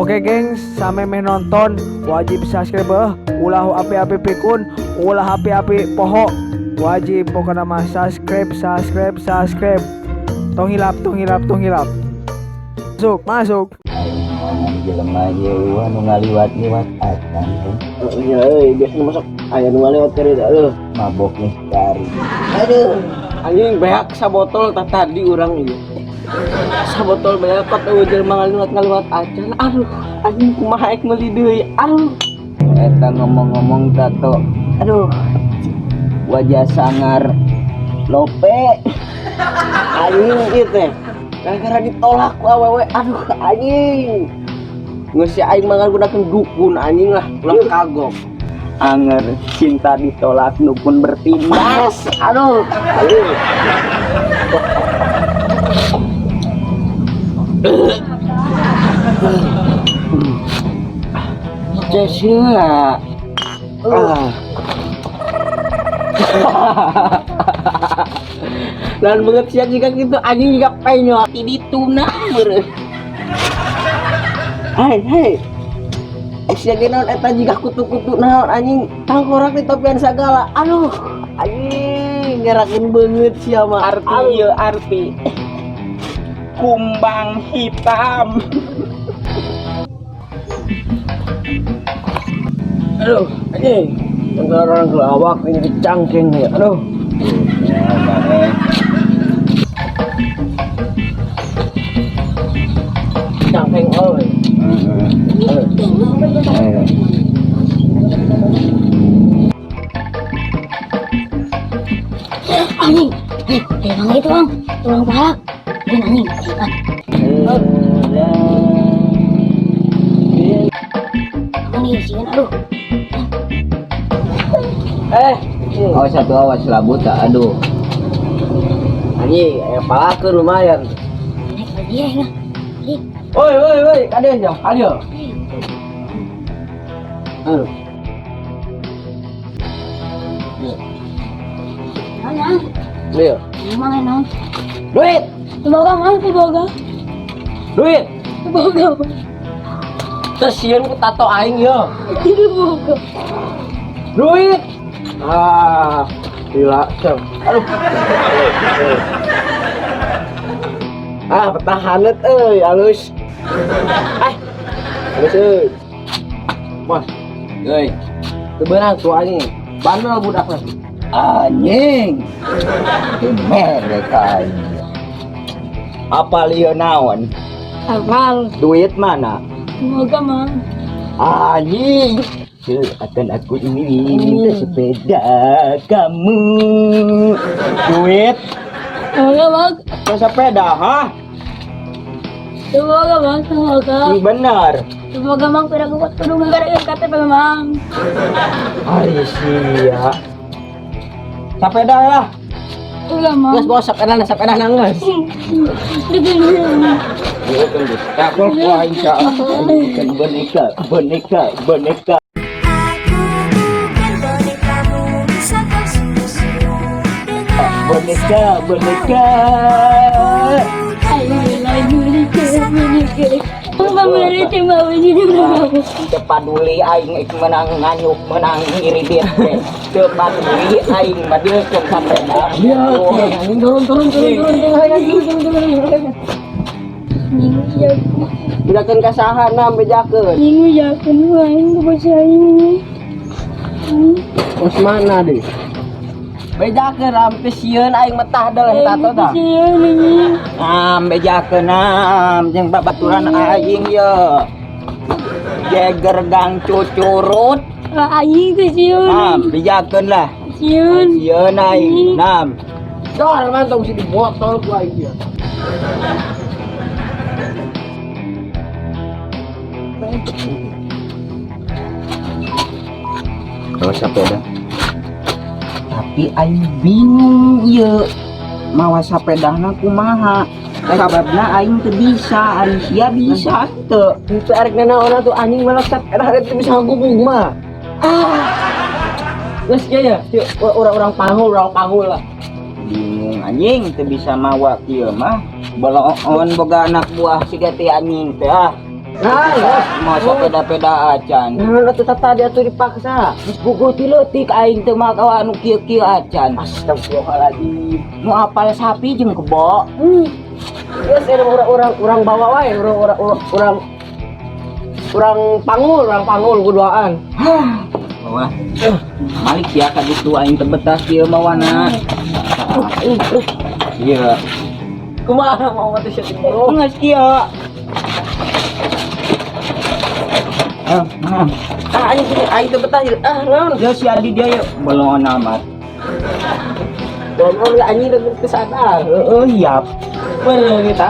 Oke gengs, samemeh nonton wajib subscribe eh. Ulah api-api pikun, ulah api-api poho. Wajib pokoknya mah subscribe, subscribe, subscribe. Tong hilap, tong hilap, tong hilap. Masuk, masuk. Jelema ieu anu ngaliwat-liwat acan teh. Oh, iya euy, biasanya masuk aya nu ngalewat kari aduh. Mabok nih cari. Aduh, anjing beak sabotol tah tadi urang ieu. Sabotol beak pat eueuh jelema ngaliwat-ngaliwat acan. Aduh, anjing kumaha ek meuli deui. Aduh. Eta ngomong-ngomong tato. Aduh. Wajah sangar lope. Anjing ieu teh. Gara-gara ditolak ku awewe. Aduh, anjing. Geus si aing mah gunakeun dukun anjing lah, ulah kagok. Anger cinta ditolak dukun bertindak. Mas, aduh. Aduh. Cesila. Ah. Dan banget sia jika gitu anjing juga penyok di tuna meureun. Hai, hai. Sia ge naon eta jiga kutu-kutu naon anjing tangkorak di topian sagala. Aduh, anjing ngerakeun beungeut sia mah. Arti ieu arti kumbang hitam. Aduh, anjing. Tengkorak ke awak ini dicangking ya. Aduh. Ya, maneh. Cangkeng euy. Heeh. Anjing, eh, emang itu bang, tulang palak. Ini anjing, ah, apa nih isian, aduh. Eh, Awas satu awas labut tak aduh. anjing, aya palakeun lumayan. Naik lagi ya, ini. Anjing, Woi, woi, woi, kade ya, kade. Aduh. naon, naon? Iya. Emang naon? Duit, Boga, mang, boga, duit. boga, Terus sieun ku tato aing yo. itu boga. Duit. Ah, gila, cem. Aduh. Ah, petahanet euy, halus. Eh. Halus euy. Bos, Euy, teu beunang tuh anjing. Bandel budakna. anjing. Merek aing. Apa lieu naon? Apal, Duit mana? boga, mang. Anjing. Akan aku ingin minta sepeda kamu. Duit Boga, mang, ke sepeda, ha? boga, mang, boga. Ini benar. Boga, mang, pira kuat kudu ngagarakeun KTP, mang. Ari sia. Sepeda lah. Ulah, mang. Geus bos, sepeda sepeda nangis. Takut gua aing sia. Bukan boneka, boneka, boneka. Aku bukan bonekamu, bisa kau susu dengan Boneka, boneka. Teu paduli aing ik menang nganyuk menang ngiribit teh. Teu paduli aing mah dieukeun sapeda. Anjing turun turun turun turun turun turun turun turun. Bejakeun ka saha nam bejakeun. Bos mana deh? Bejakeun rampe sieun aing metah del eta tah. Am bejakeun am jeung babaturan aing ye. Jeger gang cucurut. Am bejakeun lah. Sieun aing nam. Dor mantong si dibotol ku aing dia. Kalau sepeda. Tapi aing bingung ieu mawa sapedahna kumaha. Sababna aing teu bisa, ari sia bisa teu. Itu arek nanaon tuh anjing malah sepeda teu bisa ngagubung mah. Ah. Geus ya ya, urang-urang pangul lah. Bingung anjing teu bisa mawa kieu mah. Boloon boga anak buah siga teh anjing teh ah. Nah, Mawa sepeda-peda acan. Nah, atuh tadi atuh dipaksa. Geus puguh ti leutik aing teu magawa anu kieu-kieu acan. Astagfirullahaladzim. Nu apal sapi jeung kebo. Geus eta urang-urang urang bawa wae, urang urang urang urang urang panggul, urang panggul kuduaan. Wah. Malik sia ka ditu aing teu betah kieu mawana. Iya. Kumaha mau mati sia teh? Geus kieu. Ah, nah. Ah, anjing sini aing teu betah ieu. Ah, naon? Ya si Adi dia yuk. Belum amat. Goblok lah anjing deui teu sadar. Heeh, hiap. Bener gitu.